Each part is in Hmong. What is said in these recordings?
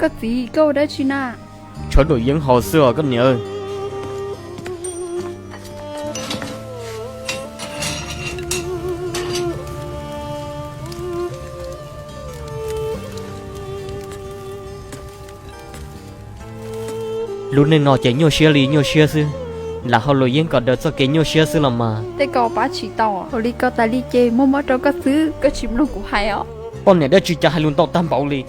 Koj txiv, koj ua dab tsi na? Tshuav luam yeeb haus xwb os koj niam. Lub neej no ces nyuaj siab li nyuaj siab xwb, lam haus luam yeeb kom daws txoj kev nyuaj siab xwb los mas. Tej ko pab tsis tau, haus li ko tas li ces muab mob rau koj xwb, koj tsis mloog kuv hais os. Poj niam dab tsi cas hais lus ntau tag npaum li,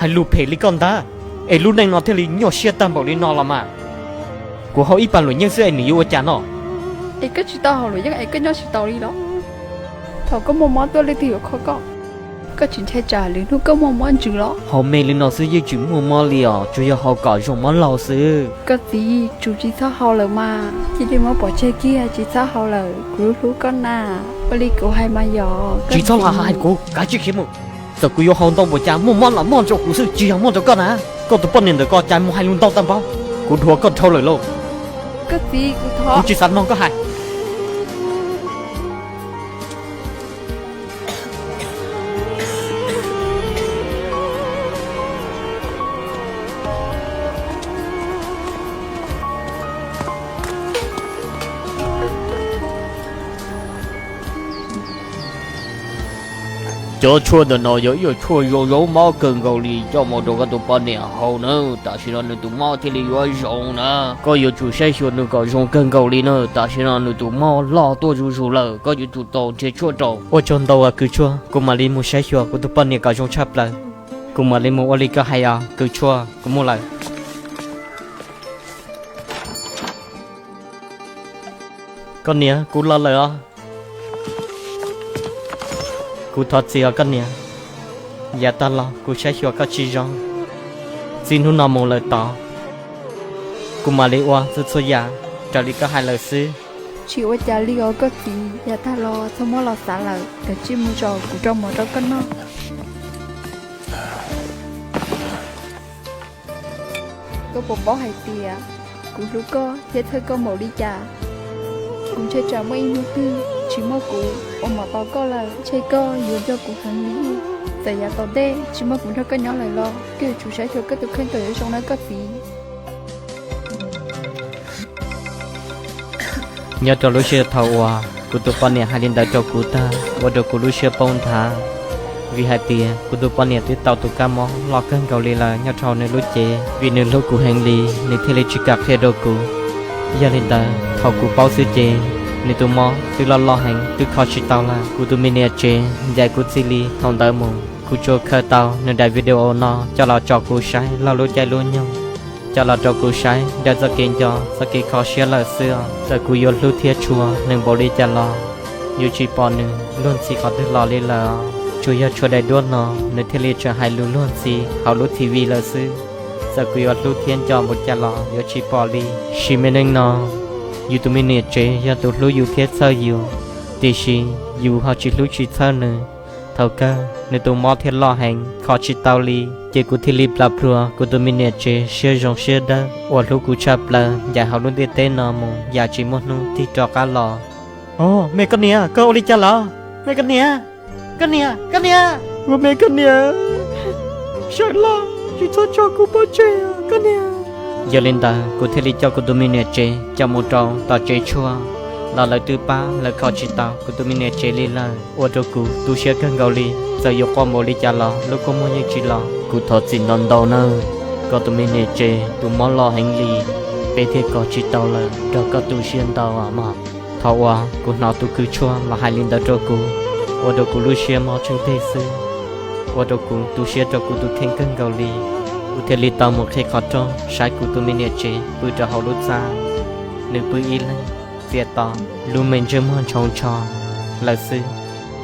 hais lus phem li koj ntag, es lub neej no thiaj li nyuaj siab tag npaum li no los mas. Kuv haus ib pas luam yeeb xwb es nws yuav ua cas no? Es koj tsis tau haus luam yeeb es koj nyob tsis tau li los? Thaum koj muaj mob tuaj leej twg yuav kho koj? Koj tsis ntshai tsam lwm hnub koj muaj mob ntsws los? Haus me li no xwb yeej tsis muaj mob li os, tsuas yog haus kom zoo mob laug xwb. Koj txiv, tsum tsis txhob haus lawm mas, cia li muab pov tseg kiag tsis txhob haus lawm, kuv hlub koj na. Ua li kuv hais mas yog. Tsis txhob lam hais kuv, kav tsij khiav mus. Txawm kuv yuav haus ntau npaum cas muaj mob los muaj rau kuv xwb, tsis yog muaj rau koj na. Koj tus poj niam ntawm ko cas mus hais lus ntau tag npaum, kuv dhuav koj dhau lawm lauj. Koj txiv, kuv thov. Kuv tsis xav mloog koj hais. Cov tshuaj ntawm no yog ib yam tshuaj zoo zoo mob kawg nkaus li, coj mus rau koj tus poj niam haus na, tam sim no nws tus mob thiaj li yuav zoo na. Koj yuav tsum saib xyuas nws kom zoo kawg nkaus li na, tam sim no nws tus mob loj tuaj zuj zus lawm, koj yuav tsum tau nrhiav tshuaj rau. Ua tsaug ntau kws tshuaj, kuv mam li mus saib xyuas kuv tus poj niam kom zoo tshaj plaws. Kuv mam li mus ua li koj hais os kws tshuaj, kuv mus lawm. Koj niam, kuv los lawm os. Kuv thov txim os koj niam, yav tag los kuv saib xyuas koj tsis zoo. Txij hnub no mus lawm tod, kuv mam li ua txhua txhua yam raws li koj hais lawm xwb. Tsis ua cas li os koj txiv, yav tag los txhob muab los xav lawm, kav tsij mus zaum kuv rau mov rau koj noj. Koj puas paub hais tias kuv hlub koj thiab txhawj koj npaum li cas? Kuv ntshai tsam muaj ib hnub twg tsis muaj kuv ua mov tos koj lawm, ntshe koj yuav nco kuv heev li. Txawm yav tom ntej tsis muaj kuv nrog koj nyob lawm los koj yuav tsum saib xyuas koj tus kheej kom yuav zoo na koj txiv. Nyob rau lub sij hawm thaum uas kuv tus poj niam hais li ntawd rau kuv tag, ua rau kuv lub siab poob nthav, vim hais tias kuv tus poj niam twb tau tus kab mob loj kawg nkaus li lawm nyob rau hauv nws lub cev. Vim nws hlub kuv heev li, nws thiaj li tsis kam qhia rau kuv. Yog li ntawd thaum kuv paub xwb ces nws tus mob twb loj loj heev twb kho tsis tau lawm. Kuv tus me niam tsev ncaim kuv txij li thaum ntawd mus, kuv tsuas khaws tau nws daim video no coj los tso kuv saib laug lub caij lub nyoog, coj los rau kuv saib daws txoj kev nco txoj kev kho siab lawm xwb os. Txawm kuv yuav hlub thiab tshua nws npaum li cas los yuav tsis pom nws luag ntxhi qhov twg los li lawm os. Tsuas yog tshuav daim duab no nws thiaj li tseem hais lus luag ntxhi hauv lub T V lawm xwb. Txawm kuv yuav hlub thiab nco npaum cas los yuav tsis pom li. Sim me neej no yus tus me niam tsev yog tus hlub yus thiab txhawj yus, tiam sis yus ho tsis hlub tsis txhawj nws. Thaum kawg nws tus mob thiaj loj heev kho tsis tau li, ces kuv thiaj li plam plhuav kuv tus me niam tsev siab zoo siab dawb uas hlub kuv tshaj plaws ncaim hauv lub ntiaj teb no mus yam tsis muaj hnub tig rov qab los. Os, me koj niam, koj ua li cas lawm? Me koj niam, koj niam, koj niam, ua me koj niam, sawv los tsis txhob tso kuv pov tseg koj niam. Yog li ntawd kuv thiaj li coj kuv tus me niam tsev coj mus rau tom tsev tshuaj los lawv twb pab lawv kho tsis tau kuv tus me niam tsev li lawm, ua rau kuv tu siab kawg nkaus li. Txawm yuav quaj npaum li cas los lub kua muag yeej tsis los. Kuv thov txim ntau ntau nawb, koj tus me niam tsev tus mob loj heev li, peb thiaj kho tsis tau lawm, nrog koj tu siab ntau mog. Thaum uas kuv hnov tus kws tshuaj los hais li ntawd rau kuv, ua rau kuv lub siab mob tsheej teg xwb, ua rau kuv tu siab rau kuv tus kheej kawg nkaus li. Kuv thiaj li tau mus qhib qhov rooj saib kuv tus me niam tsev pw rau hauv lub txaj, nws pw ib leeg txias to, lub me ntsej muag ntshaus ntsho lawm xwb.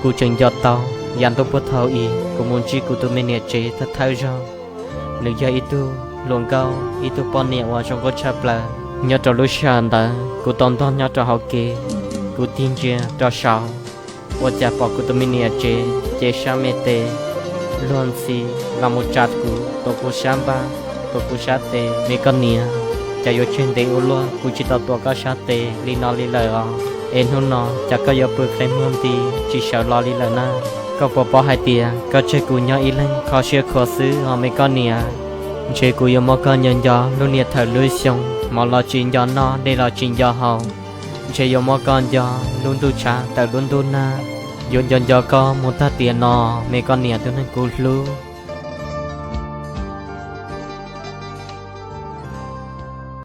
Kuv tseem nco tau yav ntuj puag thaum ub kuv mus ntsib kuv tus me niam tsev thawj thawj zaug, nws yog ib tug hluas nkauj, ib tug poj niam uas zoo nkauj tshaj plaws. Nyob rau lub sij hawm ntawd kuv tau ntog nyob rau hauv kev, kuv tig ntsia rau saud, ua cas pom kuv tus me niam tsev cev sab me tes luag ntxhi los mus tsa kuv, tuav kuv sab npab, tuav kuv sab tes. Me koj niam, cas yuav tseg ntev ua luaj kuv tsis tau tuav koj sab tes li no li lawm os? Es hnub no cas koj yuav pw qe muag nti tsis sawv los li lawm na? Koj puas paub hais tias koj tseg kuv nyob ib leeg kho siab khuav xwb os me koj niam? Ntshe kuv yuav muab koj nco nco lub niaj thawm lub xyoo, mov los tsis nco noj, dej los tsis nco haus. Ntshe yuav muab koj nco lub ntuj tshav tawm lub ntuj nag, yuav nco nco koj mus tag tiam no, me koj niam tus neeg kuv hlub.